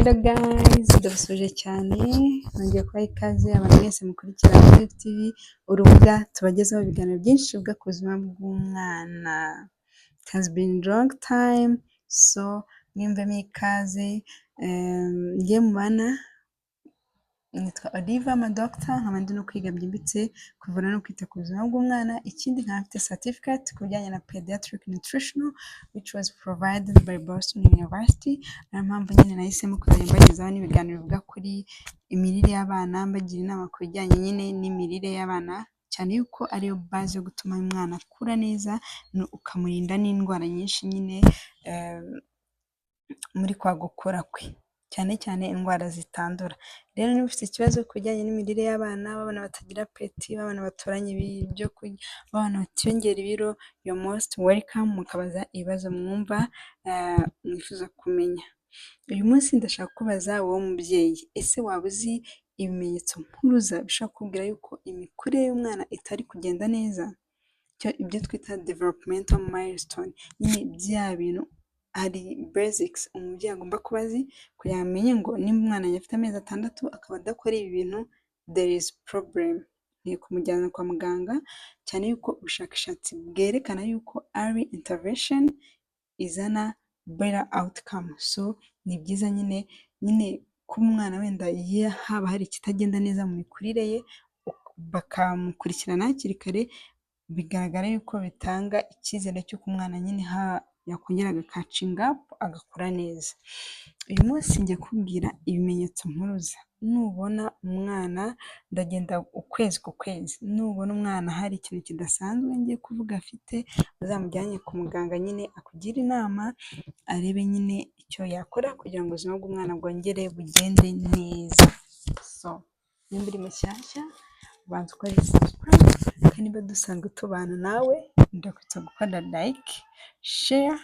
Hello guys, ndabasuhuje cyane, nongeye kubaha ikaze abantu mwese mukurikira Olive TV, urubuga tubagezaho ibiganiro byinshi bivuga ku buzima bw'umwana. It has been long time, so mwiyumvemo ikaze. Njye mubana nitwa Olive, I'm a doctor, nkaba ndi no kwiga byimbitse kuvura no kwita ku buzima bw'umwana. Ikindi nkaba mfite certificate ku bijyanye na pediatric nutritional, which was provided by Boston University. Niyo mpamvu nyine nahisemo kuzajya mbagezaho n'ibiganiro bivuga kuri imirire y'abana, mbagira inama ku bijyanye nyine n'imirire y'abana, cyane yuko ariyo base yo gutuma umwana akura neza, ukamurinda n'indwara nyinshi nyine muri kwa gukura kwe, cyane cyane indwara zitandura. Rero niba ufite ikibazo ku bijyanye n'imirire y'abana, b'abana batagira appétit, b'abana batoranya ibyo kurya, b'abana batiyongera ibiro, you most welcome, mukabaza ibibazo mwumva mwifuza kumenya. Uyu munsi ndashaka kubaza wowe mubyeyi: ese waba uzi ibimenyetso mpuruza bishobora kukubwira yuko imikurire y'umwana itari kugenda neza? Ibyo twita developmental milestone nyine, bya bintu hari basics umubyeyi agomba kuba azi kugira ngo amenye ngo nimba umwana afite amezi 6 akaba adakora ibi bintu, there is problem, nkwiye kumujyana kwa muganga, cyane yuko ubushakashatsi bwerekana yuko early intervention izana better outcome. So ni byiza nyine kuba umwana wenda haba hari ikitagenda neza mu mikurire ye, bakamukurikirana hakiri kare, bigaragara yuko bitanga icyizere cy'uko umwana nyine yakongera agacatchinga up, agakura neza. Uyu munsi ngiye kukubwira ibimenyetso mpuruza. Nubona umwana, ndagenda ukwezi ku kwezi, nubona umwana hari ikintu kidasanzwe ngiye kuvuga afite, uzamujyane ku muganga nyine akugire inama, arebe nyine icyo yakora kugira ngo ubuzima bw'umwana bwongere bugende neza. So nimba uri mushyashya, banza ukore subscribe, kandi niba dusanzwe tubana nawe, ndakwibutsa gukora like, share,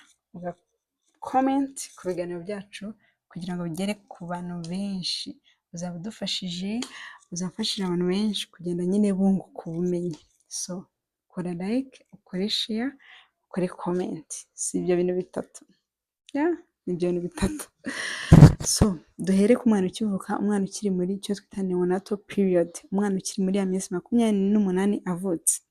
comment ku biganiro byacu kugira ngo bigere ku bantu benshi. Uzaba udufashije, uzafashije abantu benshi kugenda nyine bunguka ubumenyi. So kora like, ukore share, ukore comment. Si ibyo bintu bitatu? Yeah, ni ibyo bintu bitatu. So duhere ku mwana ukivuka, umwana ukiri muri icyo twita neonatal period, umwana ukiri muri ya minsi 28 avutse.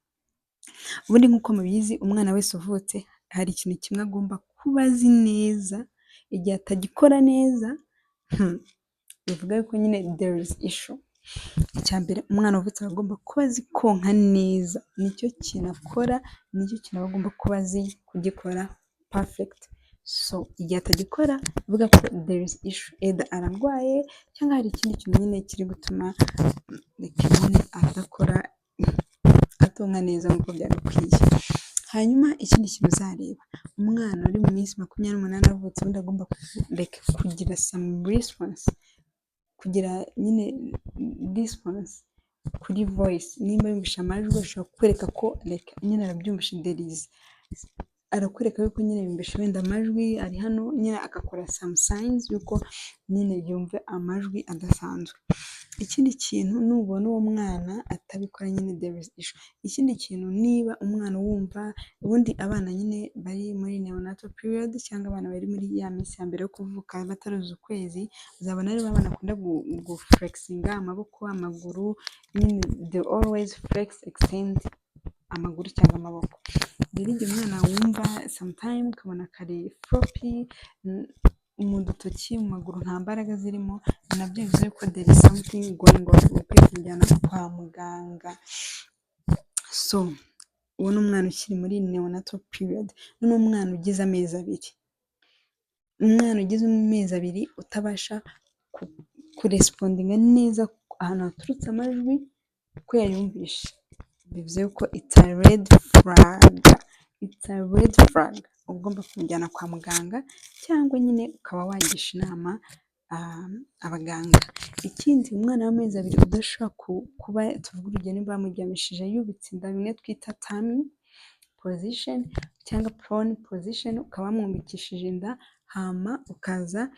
Ubundi nk'uko mubizi, umwana wese uvutse hari ikintu kimwe agomba kuba azi neza. Igihe atagikora neza, bivuga yuko nyine there is issue. Icya mbere, umwana uvutse aba agomba kuba azi konka neza. Nicyo kintu akora, nicyo kintu aba agomba kuba azi kugikora perfect. So igihe atagikora, bivuga ko there is issue, either ararwaye cyangwa hari ikindi kintu nyine kiri gutuma nyine adakora, atonka neza nk'uko byagakwiye. Hanyuma ikindi kintu uzareba, umwana uri mu minsi 28 avutse, ubundi agomba kugira some response, kugira nyine response kuri voice. Nimba yumvishe amajwi, ashobora kukwereka ko like nyine arabyumvishe, there is, arakwereka yuko nyine yumvishe wenda amajwi ari hano, nyine agakora some signs yuko nyine yumva amajwi adasanzwe. Ikindi kintu, nubona uwo mwana atabikora, nyine there is issue. Ikindi kintu, niba umwana wumva, ubundi abana nyine bari muri neonatal period cyangwa abana bari muri ya minsi ya mbere yo kuvuka bataruzuza ukwezi, uzabona ari abana bakunda guflexinga amaboko, amaguru, nyine they always flex, extend amaguru cyangwa amaboko. Rero igihe umwana wumva sometime ukabona kari floppy mu dutoki, mu maguru nta mbaraga zirimo, nabyo bivuze ko there is something going on, ukwiye kumujyana kwa muganga. So uwo ni umwana ukiri muri neonatal period. Noneho umwana ugize amezi 2, umwana ugize amezi 2 utabasha kurespondinga neza ahantu haturutse amajwi uko yayumvishe, bivuze ko it's a red flag, it's a red flag. Uba ugomba kumujyana kwa muganga cyangwa nyine ukaba wagisha inama abaganga. Ikindi, umwana w'amezi 2 udashobora kuba, tuvuge urugero niba bamuryamishije yubitse inda, bimwe twita tummy position cyangwa prone position, ukaba wamwubikishije inda, hama ukaza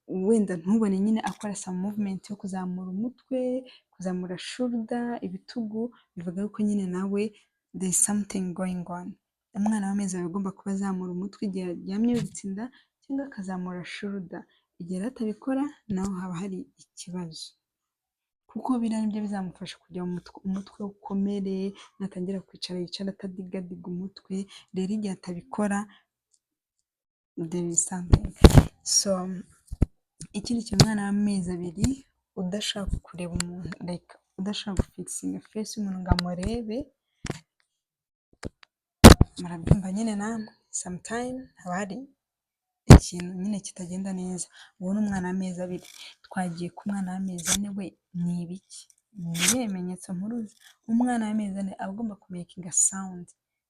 wenda ntubone nyine akora some movement yo kuzamura umutwe, kuzamura shoulder, ibitugu, bivuga yuko nyine nawe there is something going on. Umwana w'amezi 2 agomba kuba azamura umutwe igihe aryamye yubitse inda cyangwa akazamura shoulder. Igihe rero atabikora, naho haba hari ikibazo, kuko biriya nibyo bizamufasha kugira ngo umutwe ukomere, natangira kwicara yicara atadigadiga umutwe. Rero igihe atabikora, there is something. So ikindi kintu, umwana w'amezi 2 udashaka kureba umuntu, like udashaka gufixinga face y'umuntu ngo amurebe, murabyumva nyine namwe, sometime haba hari ikintu nyine kitagenda neza. Uwo ni umwana w'amezi 2. Twagiye ku mwana w'amezi 4 we, ni ibiki? Ni ibihe bimenyetso mpuruza? Umwana w'amezi 4 aba agomba kumakinga sound.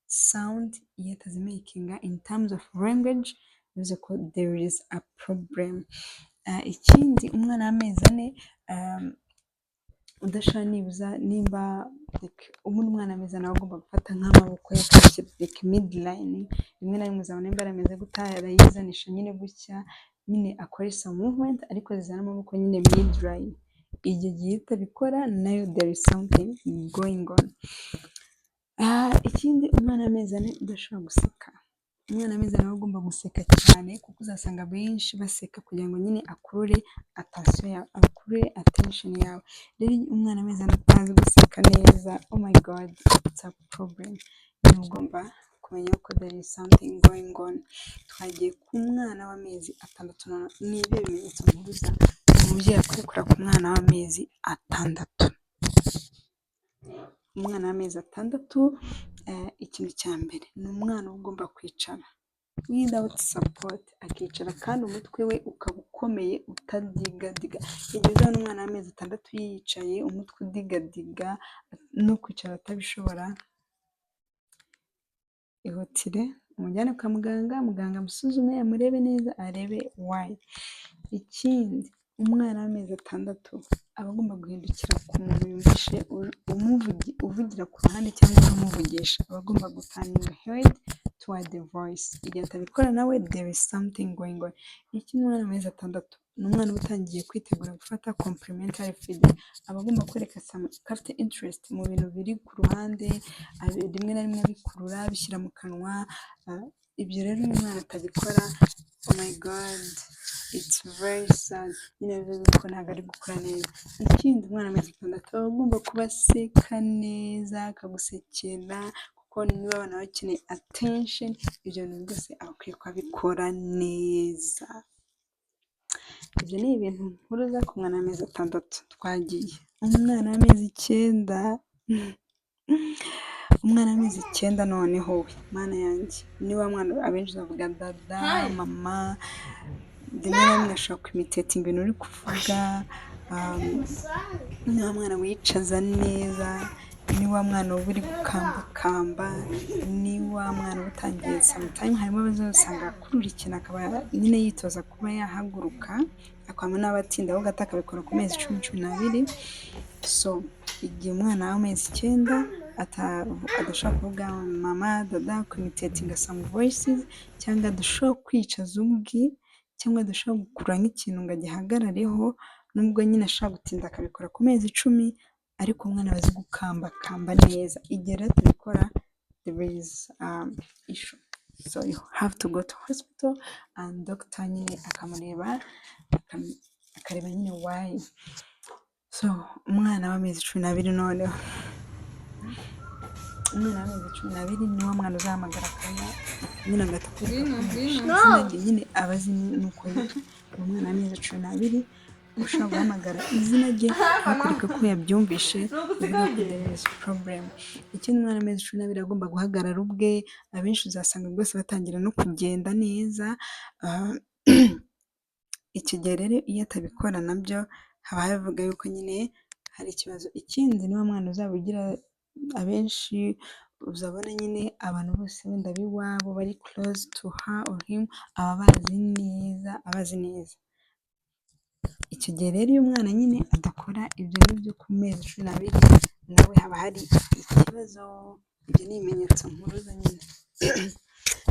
Sound iyo atazimakinga in terms of language, bivuze ko there is a problem. Ikindi, umwana w'amezi 4 udashobora nibuza nimba, ubundi umwana w'amezi 4 aba agomba gufata nk'amaboko ye akayashyira like midline. Rimwe na rimwe uzabona nimba arameze gutya, arayizanisha nyine gutya, nyine akore some movement ariko zizana amaboko nyine midline. Icyo gihe utabikora, nayo there is something going on. Ikindi, umwana w'amezi 4 udashobora guseka. Umwana w'amezi 4 aba agomba guseka cyane, kuko uzasanga benshi baseka kugira ngo nyine akurure attention yawe, akurure attention yawe. Rero iyo umwana w'amezi 4 atazi guseka neza, oh my God, it's a problem. Nyine ugomba kumenya ko there is something going on. Twagiye ku mwana w'amezi 6. Ni ibihe bimenyetso mpuruza umubyeyi akwiye kureba ku mwana w'amezi 6? Umwana w'amezi 6, ikintu cya mbere ni umwana uba ugomba kwicara without support, akicara kandi umutwe we ukaba ukomeye, utadigadiga. Igihe uzabona umwana w'amezi 6 yicaye, umutwe udigadiga, no kwicara atabishobora, ihutire umujyane kwa muganga, muganga amusuzume, amurebe neza, arebe why. Ikindi, umwana w'amezi 6 aba agomba guhindukira ku muntu yumvishe uvugira ku ruhande cyangwa umuvugisha, aba agomba guturninga head toward the voice. Igihe atabikora nawe, there is something going on. Ikindi, umwana w'amezi 6 ni umwana uba utangiye kwitegura gufata complementary feeding, aba agomba kwereka ko afite interest mu bintu biri ku ruhande, rimwe na rimwe abikurura abishyira mu kanwa. Ibyo rero iyo umwana atabikora, oh my God, it's very sad. Nyine bivuze ko ntabwo ari gukura neza. Ikindi, umwana w'amezi 6 aba agomba kuba aseka neza, akagusekera, kuko niba abana bakeneye attention, ibyo bintu byose aba akwiye kuba abikora neza. Ibyo ni ibintu mpuruza ku mwana w'amezi 6. Twagiye umwana w'amezi 9. Umwana w'amezi 9 noneho we, Mana yanjye, ni wa mwana abenshi bavuga dada, mama, rimwe na rimwe ashobora kwimitatinga ibintu uri kuvuga, ni wa mwana wicaza neza, ni wa mwana uba uri gukambakamba, ni wa mwana uba utangiye sometime, harimo abazasanga akurura ikintu akaba nyine yitoza kuba yahaguruka, hakabamo n'abatinda ho gato akabikora ku mezi 10, 12. So igihe umwana w'amezi 9 adashobora kuvuga mama, dada, kwimitatinga some voices, cyangwa adashobora kwicaza ubwe, cyangwa adashobora gukurura nk'ikintu ngo agihagarareho, nubwo nyine ashobora gutinda akabikora ku mezi 10, ariko umwana aba azi gukambakamba neza. Igihe rero atabikora, there is issue. So you have to go to hospital and doctor nyine akamureba, akareba nyine why. So umwana w'amezi 12 noneho, umwana w'amezi 12 ni wo mwana uzahamagara akanya nyine agahita akwereka ko izina rye, nyine aba azi n'uko yitwa. Ni umwana w'amezi 12 ushobora guhamagara izina rye akwereka ko yabyumvishe, bivuga ko there is problem. Ikindi, umwana w'amezi 12 agomba guhagarara ubwe, abenshi uzasanga rwose batangira no kugenda neza. Icyo gihe rero iyo atabikora, nabyo haba havuga yuko nyine hari ikibazo. Ikindi, niba mwana uzaba ugira, abenshi uzabona nyine abantu bose wenda b'iwabo bari close to her or him, aba abazi neza, abazi neza. Icyo gihe rero iyo umwana nyine adakora ibyo ngibyo ku mezi 12, nawe haba hari ikibazo. Ibyo ni ibimenyetso mpuruza nyine.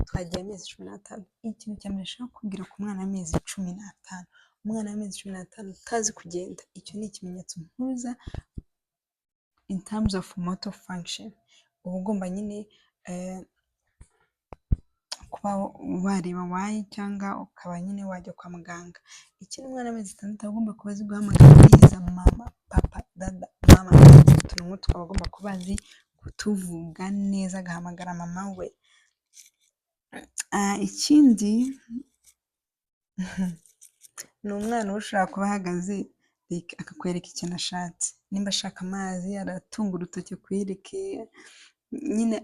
Twagiye amezi 15. Ikintu cya mbere nshaka kukubwira ku mwana w'amezi 15, umwana w'amezi 15 utazi kugenda, icyo ni ikimenyetso mpuruza in terms of motor function. Uba ugomba nyine kuba Kuba wareba why, cyangwa ukaba nyine wajya kwa muganga. Ikindi, umwana w'amezi 6 aba agomba kuba azi guhamagara neza mama, papa, dada, mama, utuntu nk'utwo aba agomba kuba azi kutuvuga neza, agahamagara mama we. Ikindi ni umwana uba ushobora kuba ahagaze akakwereka ikintu ashatse. Nimba ashaka amazi, aratunga urutoki akwereke nyine.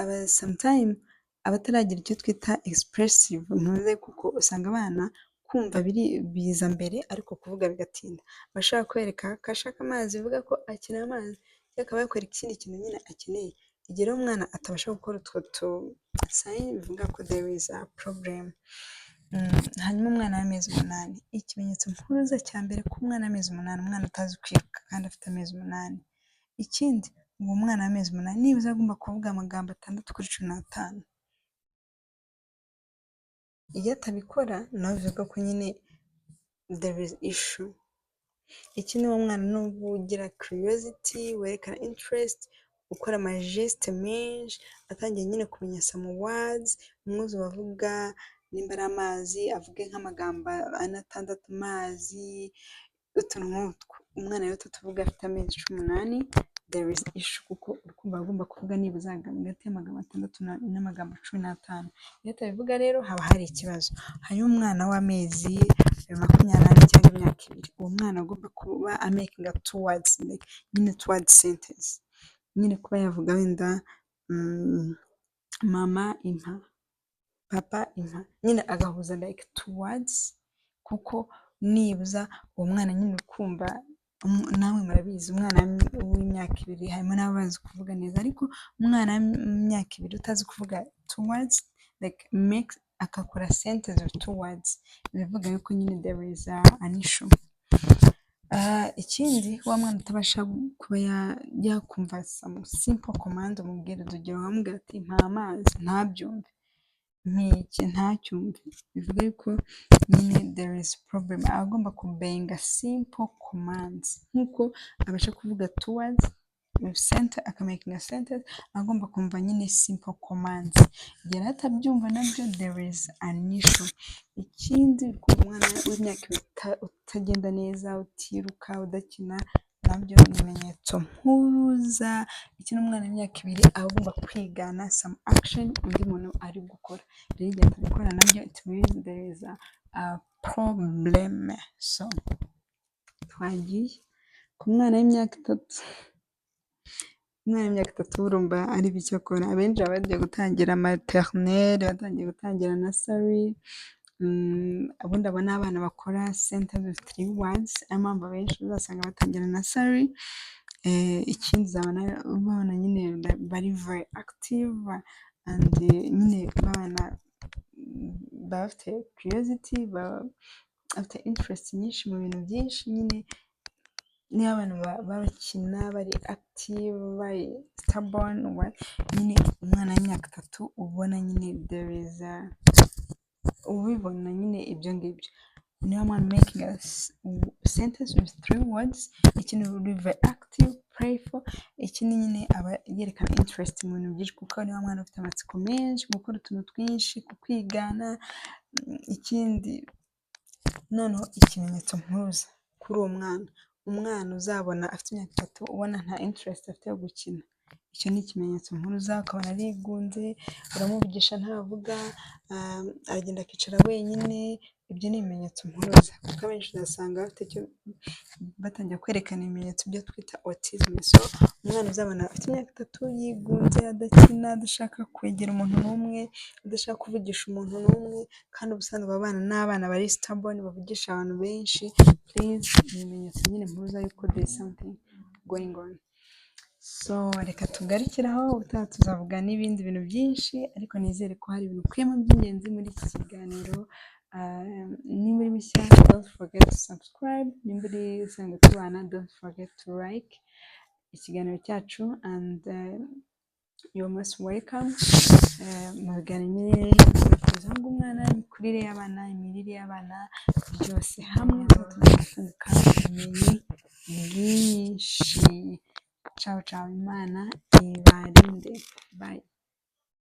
Aba sometime aba ataragira icyo twita expressive ntuze, kuko usanga abana kumva biza mbere ariko kuvuga bigatinda. Aba ashaka kwereka ko ashaka amazi, bivuga ko akeneye amazi, cyangwa akaba yakwereka ikindi kintu nyine akeneye. Igihe rero umwana atabasha gukora utwo tu sign, bivuga ko there is a problem. Hanyuma umwana w'amezi 8, ikimenyetso mpuruza cya mbere ku mwana w'amezi 8, umwana utazi kwiruka kandi afite amezi 8. Ikindi, uwo mwana w'amezi 8 nibuze agomba kuvuga amagambo 6 kuri 15. Iyo atabikora nawe bivuga ko nyine there is issue. Ikindi, uwo mwana nubwo ugira curiosity, werekana interest, ukora ama geste menshi, atangiye nyine kumenya some words, umwuzuye avuga nimba ari amazi avuge nk'amagambo ane, atandatu, amazi, utuntu nk'utwo. Umwana rero utatuvuga afite amezi 18, there is issue, kuko uri kumva agomba kuvuga nibuze hagati y'amagambo 6 n'amagambo 15. Iyo atabivuga rero haba hari ikibazo. Hanyuma umwana w'amezi 24 cyangwa imyaka 2, uwo mwana agomba kuba amakinga two words, nyine two word sentence, nyine kuba yavuga wenda mama impa, papa impa, nyine agahuza like two words, kuko nibuza uwo mwana nyine ukumva namwe murabizi, umwana w'imyaka 2 harimo n'abazi kuvuga neza, ariko umwana w'imyaka 2 utazi kuvuga two words, like make agakora sentence with two words, bivuga yuko nyine there is an issue. Ikindi, wa mwana utabasha kuba yakumva some simple command umubwira, urugero wamubwira ati mpa amazi ntabyumve, mpa iki ntacyumve, bivuga yuko nyine there is problem. Aba agomba kuobeyinga simple commands nk'uko abasha kuvuga two words sentence, akamakinga sentence, agomba kumva nyine simple commands. Igihe rero atabyumva nabyo there is an issue. Ikindi, umwana w'imyaka 2 utagenda neza, utiruka, udakina, nabyo ni ibimenyetso mpuruza. Ikindi, umwana w'imyaka 2 aba agomba kwigana some action undi muntu ari gukora. Rero igihe atabikora nabyo it means there is a problem. So twagiye ku mwana w'imyaka 3. Umwana w'imyaka 3 urumva ari biki akora? Abenshi baba bagiye gutangira maternelle, batangiye gutangira nursery. Ubundi abo ni abana bakora sentence with three words, niyo mpamvu abenshi uzasanga batangira nursery. Ikindi, uzabona babona nyine bari very active and nyine babana baba bafite curiosity, baba bafite interest nyinshi mu bintu byinshi nyine. Niba abantu bakina bari active, bari stubborn, nyine umwana w'imyaka 3 ubona nyine there is a, ubibona nyine ibyo ngibyo. Niba mwana making a sentence with three words, ikindi uri very active, playful, ikindi nyine aba yerekana interest mu bintu byinshi, kuko niba mwana ufite amatsiko menshi, gukora utuntu twinshi, kukwigana. Ikindi noneho, ikimenyetso mpuruza kuri uwo mwana, umwana uzabona afite imyaka 3 ubona nta interest afite yo gukina, icyo ni ikimenyetso mpuruza. Ukabona arigunze, uramuvugisha ntavuga, aragenda akicara wenyine, ibyo ni ibimenyetso mpuruza, kuko abenshi uzasanga bafite icyo batangira kwerekana ibimenyetso byo twita autism. So umwana uzabona afite imyaka 3 yigunze, adakina, adashaka kwegera umuntu n'umwe, adashaka kuvugisha umuntu n'umwe, kandi ubusanzwe abana n'abana bari stubborn, bavugisha abantu benshi, please, ni ibimenyetso nyine mpuruza yuko there is something going on. So reka tugarukire aho, ubutaha tuzavuga n'ibindi bintu byinshi, ariko nizere ko hari ibintu ukuyemo by'ingenzi muri iki kiganiro. Niba uri mushya, don't forget to subscribe. Nimba uri usanzwe tubana, don't forget to like ikiganiro cyacu and you're most welcome. Mu biganiro nyine ubuzima bw'umwana, imikurire y'abana, imirire y'abana, byose hamwe tuba tugiye kunguka ubumenyi bwinshi. Ciao ciao, Imana ibarinde, bye.